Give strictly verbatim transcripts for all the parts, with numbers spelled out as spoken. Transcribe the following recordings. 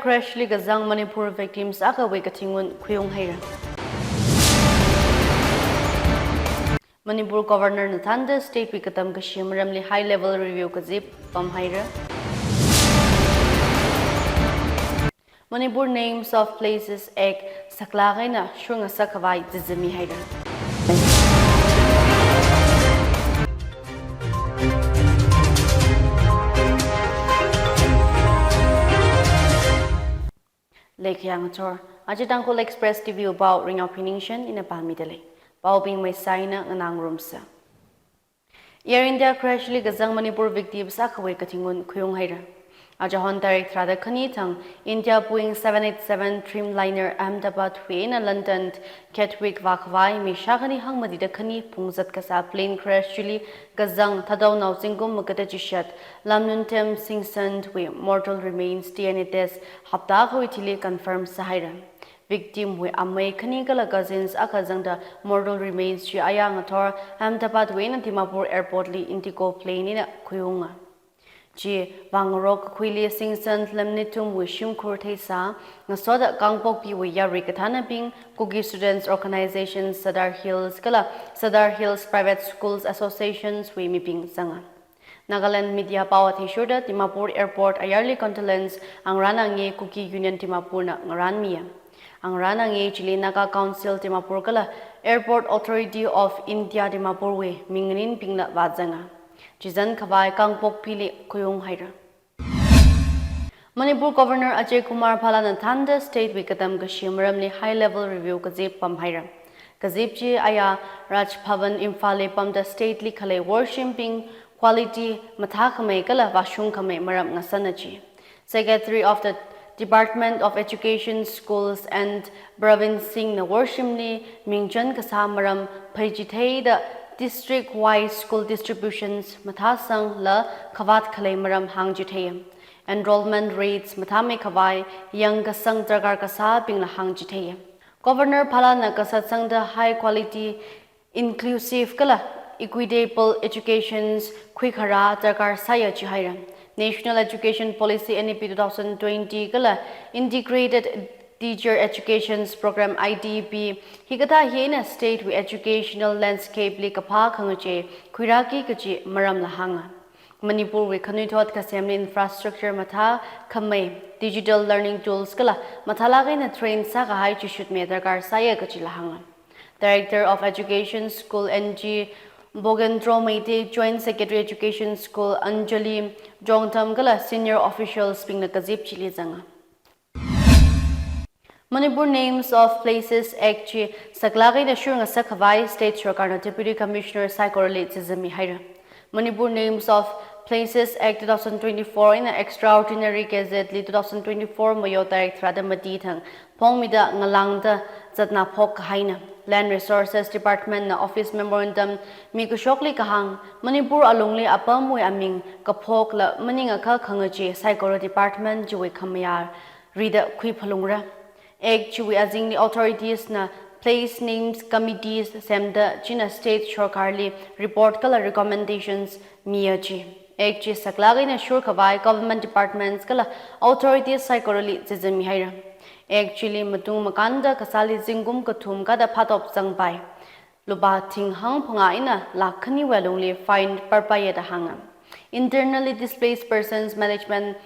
Crash li kazang Manipur victims akhawui kathingun khuiung haira. Manipur Governor na thānda state wui katam kashi maramli high level review kazip pam haira. Manipur Names of Places Act saklāk eina shurngasak khavai zizimi haira. Leikayang chor, aja Tangkhul Express T V wui pao Ringyao Phiningshen ina pāmida lei. Paobing maisā eina nganā ngarumsa. Air India crash li kazang Manipur victims akhawui kathingun khuiung haira. Aja hon tarik tharāda khani thang India Boeing seven eight seven Dreamliner Ahmedabad wui eina London Gatwick vākhavai mi shākhani hangmatida khani phungzat kasā plane crash chili kazang Thadaonao zingkum magada chishat Lamnunthem Singson wui mortal remains D N A test hapta akhawui thili confirm sāhaira. Victim wui amei khani kala cousins akha zangda mortal remains chi aya ngathor Ahmedabad wui eina Dimapur Airport li Indigo plane eina khuiunga. Chi vāngarok kakhuili Singson Lamnunthem wui shimkhur theisā, ngasoda Kangpokpi wui yarui kathānabing, Kuki Students Organization Sadar Hills kala Sadar Hills Private Schools Associations wui mibing zanga. Nagaland media pao athishurda Dimapur Airport ayarli condolence angrānange Kuki Union Dimapur na ngarānmiya. Angrānange chili Naga Council Dimapur kala Airport Authority of India Dimapur wui minganinbingla vāzanga. Chizan khavai Kangpokpi li khuiung haira. Manipur Governor Ajay Kumar Bhalla na thānda state wui katam kashi maramli high level review kazip pam haira. Kazip chi aya Raj Bhavan Imphal li pamda state li khalei worshimbing quality mathākhamei kala vāshungkhamei maram ngasāna chi. Secretary of the Department of Education, Schools and Province Singh na worshimli mingchān kasā maram phaichitheida district wise school distributions mathāsangla khavāt khalei maram hāngchitheiya. Enrollment rates mathāmei khavai yangkasang darkar kasābingla hāngchitheiya. Governor Bhalla na kasatsangda high quality, inclusive kala equitable educations khuikharā darkar sāya chihaira. National Education Policy N E P two thousand twenty kala Integrated Teacher Educations Program I T E P hikathā hi eina state wui educational landscape li kaphā khangachei khuirāki kachi maramla hānga. Manipur wui khanuithot kasemli infrastructure mathākhamei, digital learning tools kala mathālāk eina train sākahai chishutmei darkar sāya kachila hānga. Director of Education School N G Bogendro Meitei, Joint Secretary Education School Anjali Jongtham kala senior officials bingna kazip chili zanga. Manipur Names of Places Act chi saklāk eina shurngasak khavai State Sorkarna Deputy Commissioner saikorali zizimi haira. Manipur Names of Places Act two thousand twenty-four eina Extraordinary Gazette li two thousand twenty-four mayo tarik tharāda mati thang phongmida ngalāngda zatna phok kahaina. Land Resources Department na office memorandum mikashokli kahāng, Manipur alungli apamwui aming kaphokla maningakha khangachei saikora department chiwui khamayā rida khuiphalungra. Act chiwui azingli authorities na place names committees semda china State Sorkarli report kala recommendations miya chi. Act chi saklāk eina shurkhavai government departments kala authorities saikorali zizimi haira. Act chili matung makānda kasāli zingkum kathum kada phatop zangpai. Lupā thing hangphangā eina lakh khaniwui alungli fine parpaiya da hānga. Internally Displaced Persons Management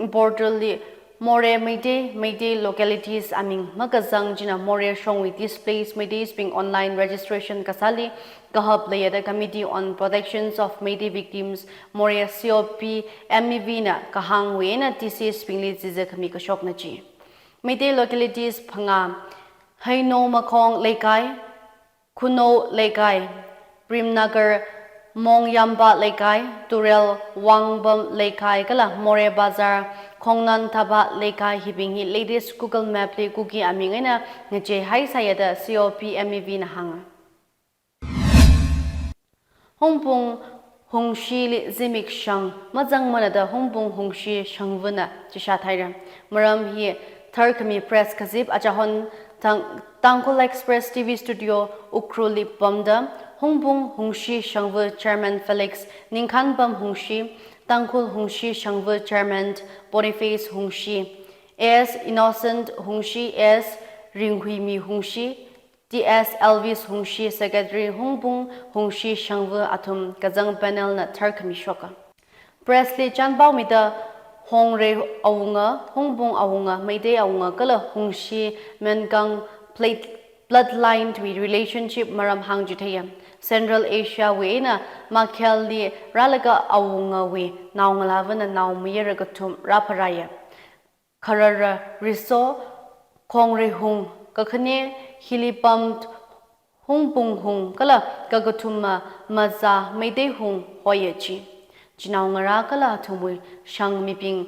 Portal li More Meitei, Meitei localities aming makazang china More shongwui displaced Meiteibing online registration kasāli kahap leiya da Committee on Protections of Meitei Victims, More C O P M E V na kahāngwui eina T C S bingli zizi khami kashokna chi. Meitei localities phangā, Heinomakhong Leikai, Khunou Leikai, Premnagar, Mongyamba Leikai, Turel Wangbam Leikai kala More Bazar, Khongnantaba Leikai hibing hi latest Google Map li Kuki aming eina ngacheihaisāya da C O P M E V na hānga. Hungpung Hungshili zimik shang mazangmana da Hungpung Hungshi shangvana chishat haira. Maram hi tharkhami press kazip achahon Tang-, Tangkhul Express T V Studio Ukhrulli pamda Hungpung Hungshi shangva Chairman Felix Ningkhanbam Hungshi, Tangkhul Hungshi shangva Chairman Boniface Hungshi, S Innocent Hungshi, S Ringhuimi Hungshi, T S Elvis Hungshi, Secretary Hungbung Hungshi Shangvu athum kazang panel na tharkhami shoka. Press li chānpao mida Hongre awunga, Hungbung awunga, Meitei awunga kala Hungshi Mangang plate bloodline wui relationship maram hāngchitheiya. Central Asia wui eina Makhel li rālaga awungawui naongalāvana naomayara kathum rāpharāya. Kharara Riso, Khongre Hung, kakhane Hilipam Hungbung Hung kala kakathuma Maza Meitei Hung hoiya chi. Chinaongarā kala athumwui shang mibing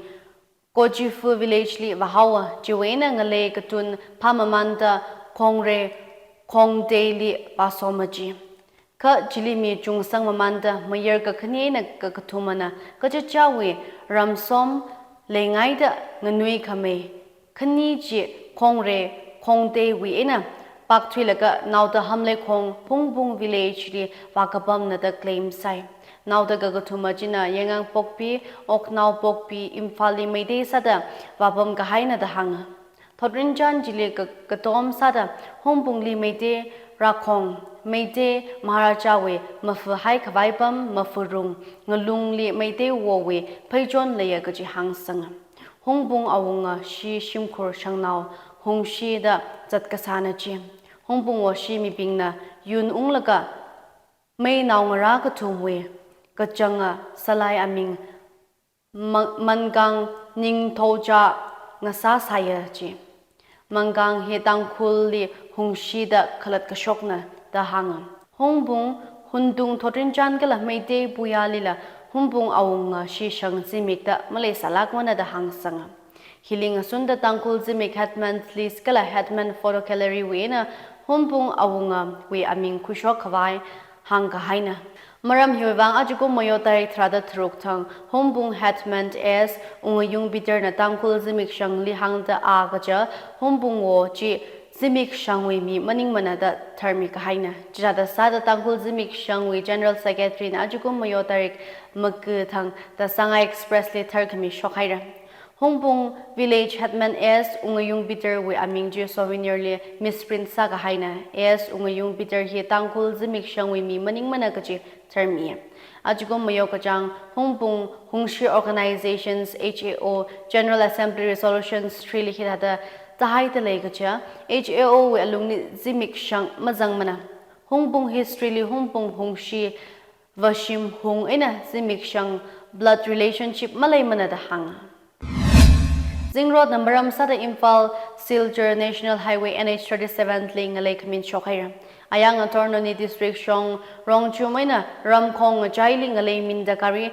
Kochifu village li vāhaowa, chiwui eina ngalei katun phāmamanda Khongre Khongtei li vāsoma chi. Kha chili mi chungsang mamanda mayar kakhane eina kakathumana kachichāwui ramsom leingaida nganui khamei khani chi Khongre Khongtei wui eina pakthuilaga naoda Hamleikhong Phungbung village li vākapamna da claim sai. Naoda kakathuma china Yaingangpokpi, Oknaopokpi, Imphal li Meitei sāda vāpam kahaina da hānga. Thotrinchān chili ka-, katom sāda Hungbung li Meitei Rakhong, Meitei Maharaja wui mafu haikhavai pam, mafurung, ngalungli Meitei wowui pheichon leiya kachi hāngsanga. Hungbung awunga shi shimkhur shangnao Hungshi da zat kasāna chi. Hungbung woshi mibingna yun unglaga mei naongarā kathumwui kachanga salai aming Ma-, Mangang Ningthoucha ngasā sāya chi. Mangang hi Tangkhulli Hungshi da khalatkashokna da hānga. Hungbung, Hundung Thotrinchān kala Meitei Puyalila Hungbung awunga shi shang zimikta maleisālākmana da hāngsanga. Hili ngasunda Tangkhul Zimik Headman List kala Headman Photo Gallery wui eina Hungbung awungawui aming khuishok khavai hāngkahaina. Maram hiwui vang ajakum Mayo tarik tharāda tharuk thang Hungbung Headman S Ungayung Peter na Tangkhul zimik shangli hāngda a kaja Hungbung wo chi zimik shangwui mi maningmana da tharmi kahaina. Chithāda sāda Tangkhul zimik shangwui General Secretary na ajakum Mayo tarik maga thang da Sangai Express li tharkhami shokhaira. Hungbung Village Headman S Ungayung Peter wui aming chi souvenir li misprint sākahaina. S Ungayung Peter hi Tangkhul zimik shangwui mi maningmana kachi tharmi. Ajakum Mayo kachang Hungbung Hungshi Organizations H A O General Assembly Resolutions three li hithāda tahaida lei kaja, H A O wui alungli zimik shang mazangmana. Hungbung history li Hungbung Hungshi vashim hung eina zimik shang blood relationship maleimana da hānga. Zingrot na maram sāda Imphal Silchar National Highway N H thirty-seven li ngalei khamin shokhaira. Ayang Ator Noney District shong Rongchum eina Ramkhong ngachaili ngalei minda gari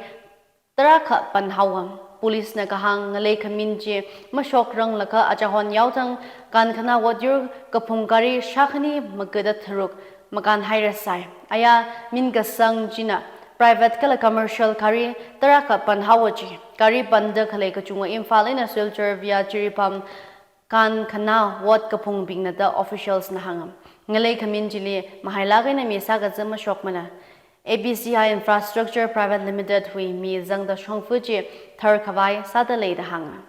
tarākha panhaowa. Police na kahāng ngalei khamin chi mashokranglakha achahon yaothang Kankhana Ward yur kaphung gari shākhani magada tharuk makanhairasai. Aya min kasang china private kala commercial gari tarākha panhaowa chi. Gari panda khalei kachungva Imphal eina Silchar via Jiribam Kankhana Ward kaphungbingna da officials na hānga. Ngalei khamin chili mahailāk eina mi sākaza mashokmana. A B C I Infrastructure Private Limited wui mi zangda shongfa chi tharkhavai sāda lei da hānga.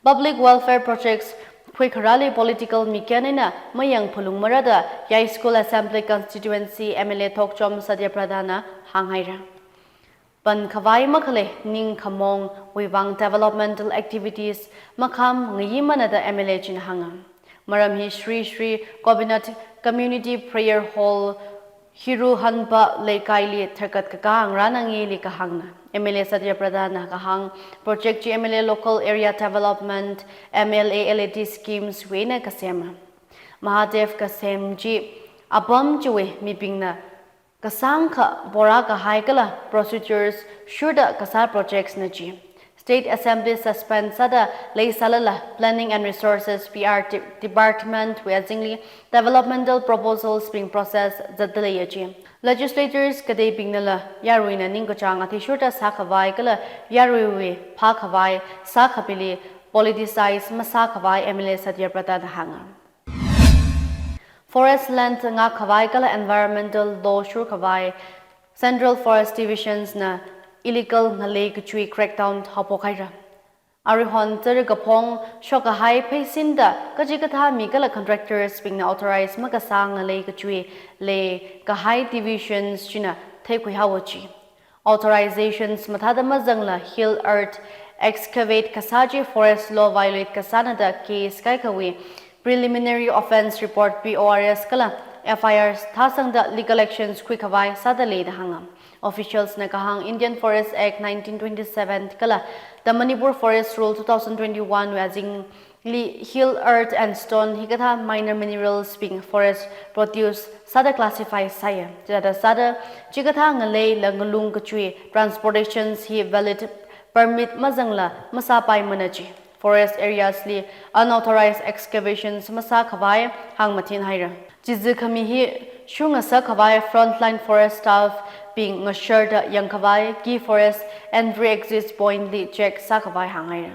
Public welfare projects khuikharāli political mikyan eina mayang phalungmara da Yaiskhul Assembly Constituency M L A Thokchom Satyabrata na hānghaira. Pankhavai makhalei ningkhamongwui vang developmental activities makham ngayimana da M L A china hānga. Maram hi Shri Shri Gopinath Community Prayer Hall, Hiruhanpa Leikaili tharkat kakā ngarānangili kahāngna. M L A Satyabrata na kahāng project chi M L A Local Area Development, M L A L A D schemes wui eina kasema. Mahadev kasem chi apam chiwui mibingna kasāngkha pora kahai kala procedures shurda kasā projects na chi. State Assembly suspend sāda leisālala Planning and Resources P R de-, Department wui azingli developmental proposals bing process zatda leiya chi. Legislators kateibingnala yaruina ningkachāng athishurda sākhavai kala yaruiwui phākhavai sākhapili politicize masākhavai M L A Satyabrata na hānga. Forest land ngakkhavai kala environmental law shurkhavai Central Forest Divisions na illegal ngalei kachui crackdown haophok haira. Aruihon tara kaphong shokkahai pheisinda kachikathā mi kala contractors bingna authorize makasā ngalei kachui leikahai divisions china theikhui haowa ji. Authorizations mathāda mazangla hill earth excavate kasā chi forest law violate kasāna da case kaikhawui preliminary offence report, P O R S, kala F I R thāsangda legal actions khuikhavai sāda lei da hānga. Officials na kahāng Indian Forest Act nineteen twenty-seven kala the Manipur Forest Rule two thousand twenty-one wui azingli hill earth and stone hikathā minor minerals bing forest produce sāda classify sāya. Chithāda sāda chikathā ngaleila ngalung kachui transportations hi valid permit mazangla masāpaimana ji. Forest areas li unauthorized excavations masākhavai hāngmathin haira. Chizi khami hi shungasakkhavai frontline forest staff bing ngasharda yangkhavai key forest entry exit point li check sākhavai hānghaira.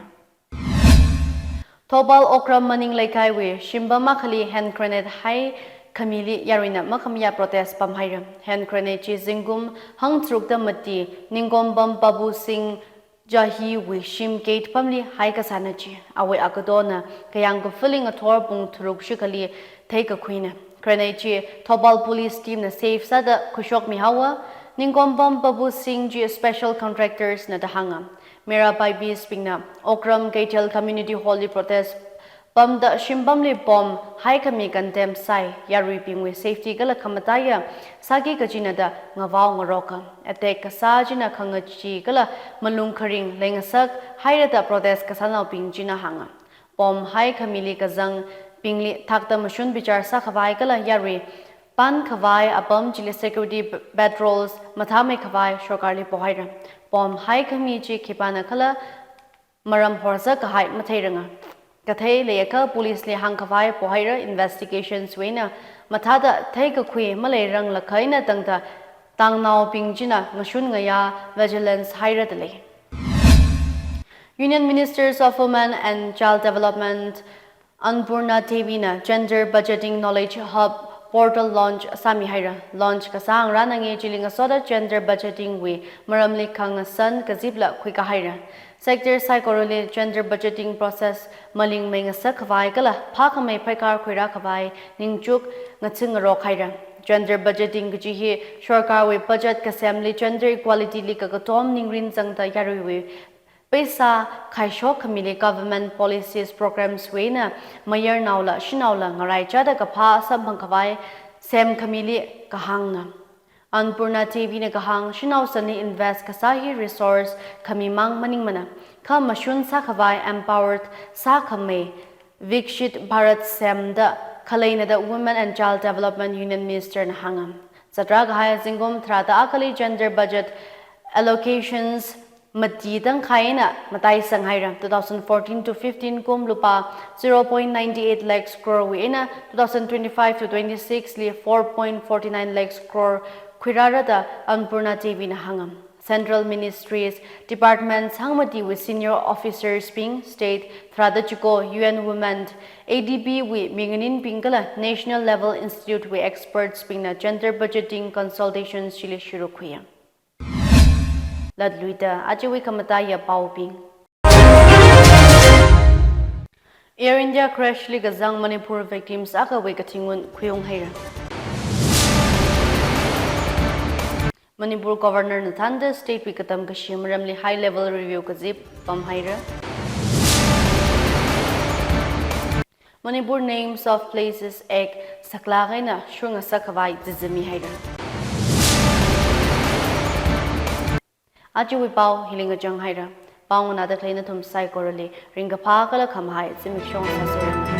Thoubal Okram Maning Leikaiwui shimpam akhali hand grenade haikhamili yaruina makhamayā protest pamhaira. Hand grenade chi zingkum hangtharukda mati Ningkompam Babu Singh Jahiwui shim gate pamli haikasāna ji. Awui akadona kayāng kafili ngathor pung tharuk shikhali theikakhuina. Grenade chi Thoubal Police team na safe sāda khuishokmi haowa. Ningkompam Babu Singh chi special contractors na da hānga. Meira Baibis bingna Okram Keithel Community Hall li protest pamda shimpamli bomb haikhami condemn sāi, yaruibingwui safety kala khamataiya sāki kajina da ngavao ngaroka. Attack kasā china khangachee kala malung kharing leingasak haira da protest kasānaobing china hānga. Bomb haikhamili kazangbingli thakta mashun bichar sākhavai kala yarui pankhavai apam chili security p-, patrols mathāmeikhavai sorkarli pohaira. Bomb haikhami chi khipāna khala maram horzak kahai matheiranga. Kathei leiakha police li hāngkhavai pohaira, investigations wui eina mathāda theikakhui maleiranglaga eina tangda tangnaobing china ngashun ngayā vigilance haira da lei. Union Ministers of Women and Child Development Annpurna Devi na gender budgeting knowledge hub portal launch sāmihaira. Launch kasā ngarān angi chili ngasoda gender budgeting wui maramli khangasan kazipla khuikahaira. Sector saikorali gender budgeting process malingmei ngasakkhavai kala phākhamei phaikar khuirākhavai ningchuk ngaching ngarok haira. Gender budgeting kaji hi sorkarwui budget kasemli gender equality li kakatom ningrin zangda yaruiwui peisā khaishok khamili government policies programs wui eina mayarnaola shanaola ngaraichada kaphā samphangkhavai semkhamili kahāngna. Annpurna Devi na kahāng, shanao sanli invest kasā hi resource khami mang maningmana, kha mashun sākhavai empowered sākhamei Vikshit Bharat semda khaleina da Women and Child Development Union Minister na hānga. Zatrā kahai zingkum tharāda akhali gender budget allocations mati tangkhai eina mataisang haira. Two thousand fourteen to fifteen kum lupā zero point nine eight lakhs crore wui eina two thousand twenty-five to twenty-six li four point forty nine lakhs crore khuirāra da Annpurna Devi na hānga. Central ministries, departments hangmatiwui senior officers bing, state tharāda chiko, U N Women, A D B wui minganinbing kala national level institute wui experts bingna gender budgeting consultations chili shuruk khuiya. Latluida ajawui khamataiya paobing. Air India crash li kazang Manipur victims akhawui kathingun khuiung haira. Manipur Governor na thānda state wui katam kashi maramli high level review kazip pamhaira. Manipur Names of Places Act saklāk eina shungasakkhavai zizimihaira. Ajawui pao hili ngachang haira. Pao nganāda khalei nathum saikorali ringkaphā kala khamahai zimiksho sāsera.